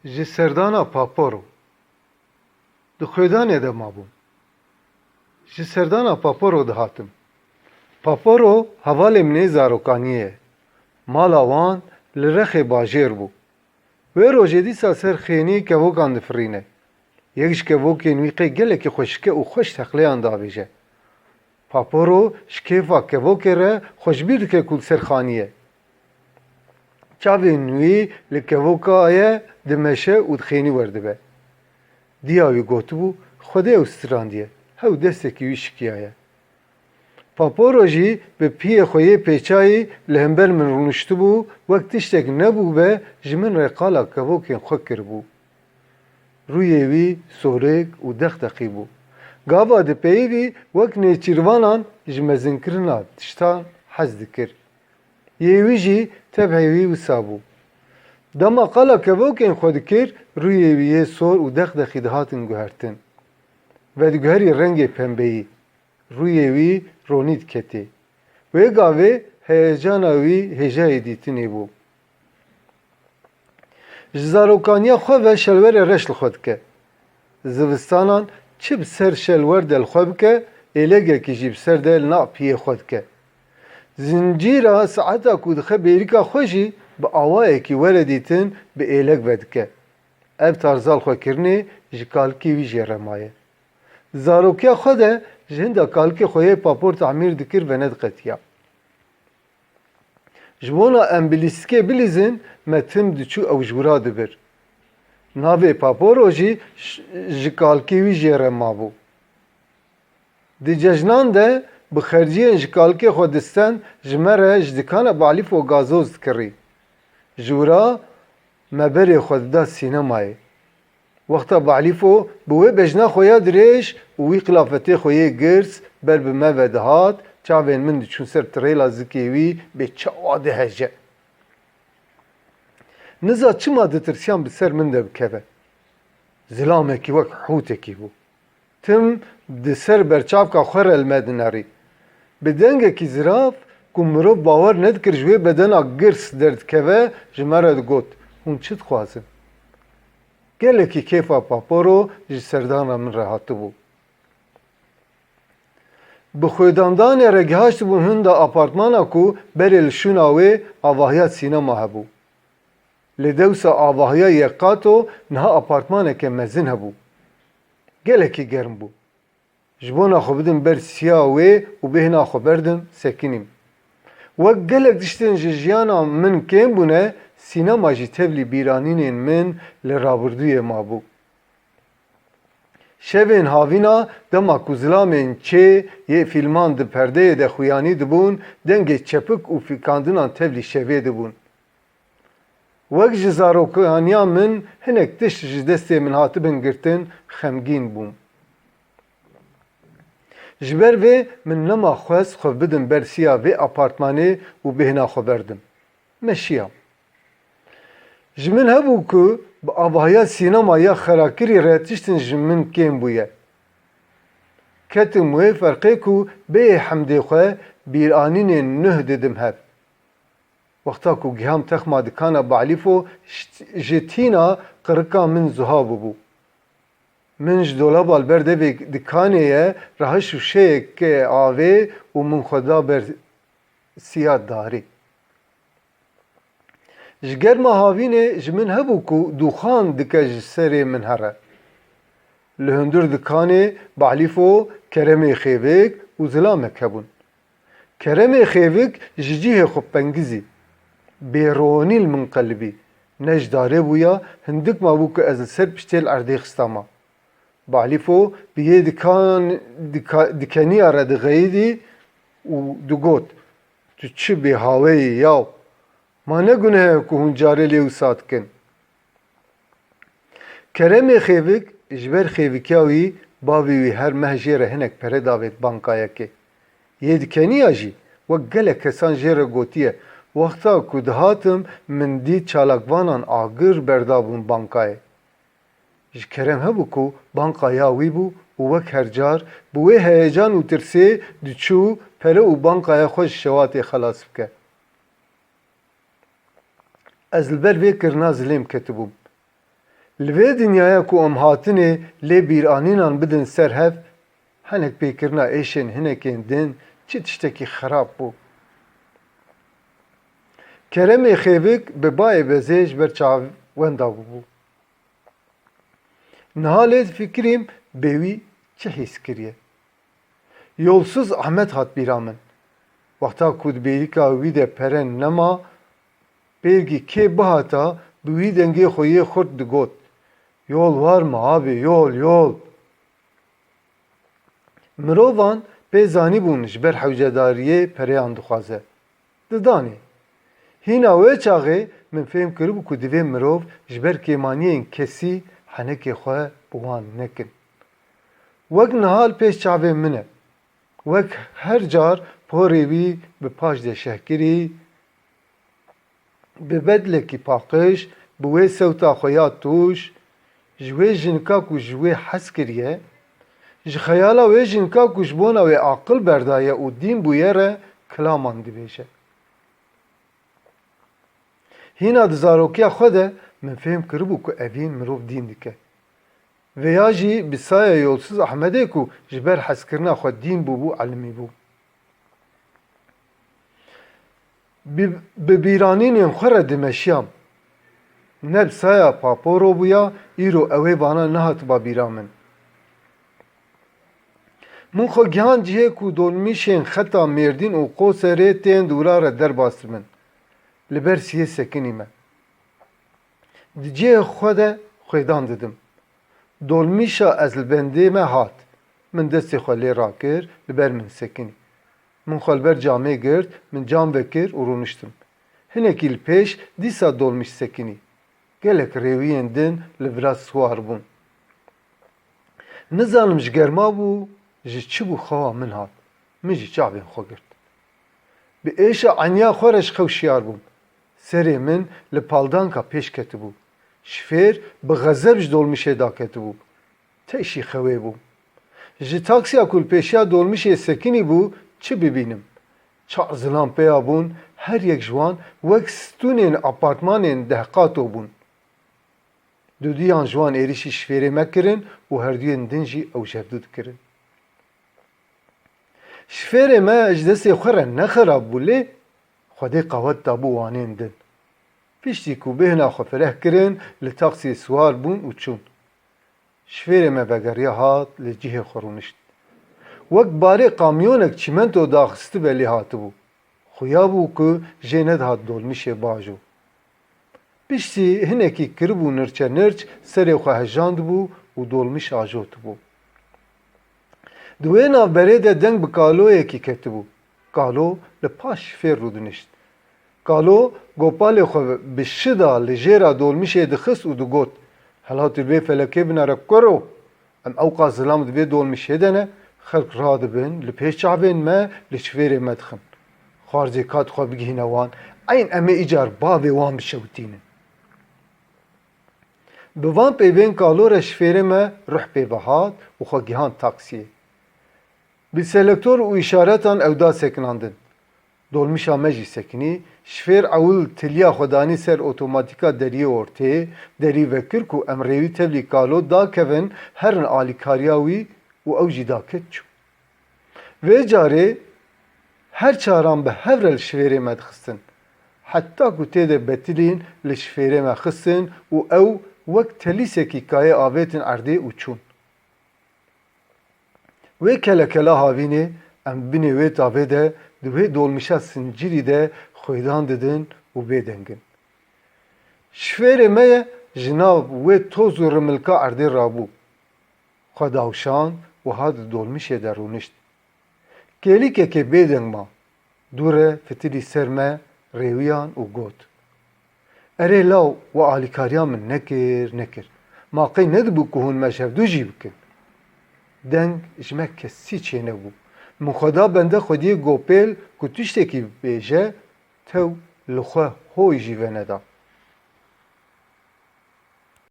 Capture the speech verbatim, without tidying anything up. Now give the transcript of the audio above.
Ji serdana Paporo. Di xwedanê de mabûm. Ji serdana Paporo dihatim. Paporo hevalê min ê zarokaniyê ye. Mala wan li rexê bajêr bû. Wê rojê dîsa ser xênî kevokan difirîne. Yek ji kevokên wî qey gelekî xweşik e û xweş teqleyan davêje. Paporo ji kêfa kevokê re xwe ji bîr dike ku li ser xanî ye. Çavên wî li kevoka ye, dimeşe û di xênî werdibe. Diya wî gotibû, Xwedê ew stirandiye, hew destekî wî şikiyaye. Paporo jî bi piyê xwe yê pêçayî li hember min rûniştibû, wek tiştek nebûbe ji min re qala kevokên xwe kiribû. Rûyê wî sorik û dexdexî bû. Gava dipeyivî wek nêçîrvanan ji mezinkirina tiştan hez dikir. Yê wî jî tebhê wî wisa bû. Dema qala kevokên xwe dikir, rûyê wî yê sor û dexdexî dihatin guhertin. Vediguherî rengê pembeyî. Rûyê wî ronî diketê. Wê gavê heyecana wî hêjayê dîtinê bû. Ji zarokaniya xwe ve şelwerê reş li xwe dike. Zivistanan çi bi ser şelwer de li xwe bike, êlegekî jî bi ser de li nav piyê xwe dike. Zincîra saeta ku dixe bêrîka xwe jî bi awayekî were dîtin bi êleg vedike. Ev tarza li xwe kirinê ji kalkê wî jê re maye. Di zarokiya xwe de ji hinda kalkê xwe yê Papor tamîr dikir venediqetiya. Ji bona em bi lîstikê bilîzin, me tim diçû ew ji wira dibir. Navê Paporo jî ş-, ji kalkê wî jê re mabû. Di cejnan de bi xerciyên ji kalkê xwe distend ji me re ji dikana Balîfo gazoz dikirî. Ji wira me berê xwe dida sînemayê. Wexta Balîfo bi wê bejna xwe ya dirêj û wî qilafetê xwe yê girs ber bi me ve dihat, çavên min diçûn ser tirêla zikê wî bê çawa diheje. Niza çima ditirsiyan bi ser min de bikeve. Zilamekî wek hûtekî bû. Tim di ser berçavka xwe re li me dinerî. Bi dengekî zirav ku mirov bawer nedikir ji wê bedena girs derdikeve, ji me re digot, Hûn çi dixwazin? Gelekî kêfa Paporo ji serdana min re hatibû. Bi xwedandanê re gihaştibûn hinda apartmana ku berê li şûna wê avahiya sînema hebû. Li dewsa avahiya yekqato niha apartmaneke mezin hebû. Gelekî germ bû. Ji bona xwe bidim ber siya wê û bêhna xwe berdim, sekinîm. Wek gelek tiştên ji jiyana min kêm bûne, sînema jî tevlî bîranînên min li rabirdûyê mabû. Şevên havîna dema ku zilamên çê yê fîlman di perdeyê de xuyanî dibûn, dengê çepik û fîkandinan tevlî şevê dibûn. Wek ji zarokaniya min hinek tişt ji destê min hatibin girtin, xemgîn bûm. Ji ber vê min nema xwest xwe bidim ber siya vê apartmanê û bêhna xwe berdim. Me şiyam. Ji min hebû ku bi avahiya sînema ya xerakirî re tiştin ji min kêm bûye. Ketim wê ferqê ku bêyê hemdê xwe bîranînên nuh didim hev. Wexta ku giham texma dikana Balîfo, ji, ji tîna qirika min zuha bûbû. Min ji dolaba li ber devê dikanê ye riha şûşeyeke avê û min xwe da ber siya darê. Ji germa havînê ji min hebû ku dûxan dike ji serê min here. Li hundir dikanê Balîfo, keremê xêvik û zilamek hebûn. Keremê xêvik ji cihê xwe pengizî. Bêronî li min qelibî. Ne ji darê bûya, hindik mabû ku ez li ser piştê li erdê xistama. Balîfo bi yê dikan-, dika-, dikeniya re dixeyidî û digot, Tu çi bêhaweyî yaw? Ma ne guneh e ku hûn carê lê wisa dikin? Keremê xêvik, ji ber xêvikiya wî, bavê wî her meh jê re hinek pere davêt bankayekê. Yê dikeniya jî, wek gelek kesan jê re gotiye, wexta ku dihatim, min dît çalakvanan agir berdabûn bankayê. Ji kerem hebû ku banka ya wî bû û wek her car bi wê heyecan û tirsê diçû pere û bankaya xwe ji şewatê xelas bike. Ez li ber vê kirina zilêm ketibûm. Li vê dinyaya ku em hatinê lê bîranînan bidin ser hev, hinek pêkirina êşên hinekên din çi tiştekî xerab bû. Keremê xêvik bi bayê bezê ji ber çav wenda bûbû. Niha lê difikirîm bê wî çi hîs kiriye. Yolsuz Ahmet hat bîra min. Wexta ku di bêrîka wî de pere nema, pêrgî kê bihata, bi wî dengê xwe yê xurt digot, "Yol war me abê, yol, yol." Mirovan pê zanîbûn ji ber hewcedariyê pereyan dixwaze. Didanê. Hîna wê çaxê min fêm kiribû ku divê mirov ji ber kêmaniyên kesî henekê xwe bi wan nekin. Wek niha li pêş çavên min e. Wek her car porê wî bi paş de şehkirî, bi bedlekî paqij, bi wê sewta xwe ya tûj, ji wê jinika ku ji wê hez kiriye, ji xeyala wê jinika ku ji bona wê aqil berdaye û dîn bûye re kilaman dibêje. Hîna di zarokiya xwe de min fêm kiribû ku evîn mirov dîn dike. Vêya jî bi saya Yolsuz Ahmedê ku ji ber hezkirina xwe dîn bûbû, elimîbû. Bi, bi bîranînên xwe re dimeşiyam. Ne bi saya Paporo bûya, îro ew ê vana nehatiba bîra min. Min xwe gihand cihê ku dolmîşên xeta Mêrdîn û Qoserê tên dûra re derbas dibin. Li ber siyê sekinî me. Di cihê xwe de xwêdan didim. Dolmîşa ez li bendê me hat. Min destê xwe lê rakir, li ber min sekinî. Min xwe li ber camê girt, min cam vekir û rûniştim. Hinekî li pêş dîsa dolmîş sekinî. Gelek rêwiyên din li vira siwar bûn. Nizanim ji germa bû, ji çi bû xewa min hat. Min jî çavên xwe girt. Bi êşa eniya xwe re ji xew şiyar bûm. Serê min li paldanka pêş ketibû. Şifêr bi xezeb ji dolmîşê daketibû. Teşî xewê bûm. Ji taksiya ku li pêşiya dolmîşê sekinî bû, çi bibînim? Çar zilam peya bûn, her yek ji wan wek stûnên apartmanên dehqato bûn. Duduyan ji wan êrîşî şifêrê me kirin û herduyên din jî ew jevdû dikirin. Şifêrê me ji destê xwe re ne xerab bû, lê Xwedê qawet dabû wanên din. Piştî ku bêhna xwe fireh kirin, li taksiyê siwar bûn û çûn. Şifêrê me vegeriya hat, li cihê xwe rûnişt. Wek barê kamyonek çîmento daxistibe lê hatibû. Xuya bû ku jê nedihat dolmîşê bajo. Piştî hinekî kiribû nirçe nirç, serê xwe hejandibû û dolmîş ajotibû. Di wê navberê de deng bi kaloyekî ketibû. Kalo li paş şifêr rûdinişt. Kalo gopalê xwe bi şida li jêra dolmîşê dixist û digot, "Hela tu li vê felekê binere kuro! Em ewqas zilam di vê dolmîşê de ne, xelk radibin, li pêş çavên me li şifêrê me dixin. Xwarzê ka dixwe bigihîne wan, eyn em ê îcar bavê wan bişewitînin." Bi van peyvên kalo re şifêrê me ruh pê ve hat û xwe gihand taksiyê. Bi selektor û îşaretan ew da sekinandin. Dolmîşa me jî sekinî, şifêr ewil tiliya xwe danî ser otomatîka deriyê ortê, derî vekir ku em rêwî tevlî kalo dakevin herin alîkariya wî û ew jî daket çû. Vê carê her çaran bi hev re li şifêrê me dixistin. Heta ku tê de betilîn li şifêrê me xistin û ew wek telîsekî kayê avêtin erdê û çûn. Wê kelekela havînê em binê wê tavê de di wê dolmîşa sincirî de xwêdan didin û bêdeng in. Şifêrê me ye ji nav wê toz û rimilka erdê rabû. Xwe dawşand û hat di dolmîşê de rûnişt. Kêlîkekê bêdeng ma. Dû re fitilî ser me rêwiyan û got, "Erê law, we alîkariya min nekir, nekir. Ma qey nedibû ku hûn me ji hevdû jî bikin?" Deng ji me kesî çênebû. Min xwe da bende xwediyê gopêl ku tiştekî bibêje, tew li xwe hoy jî veneda.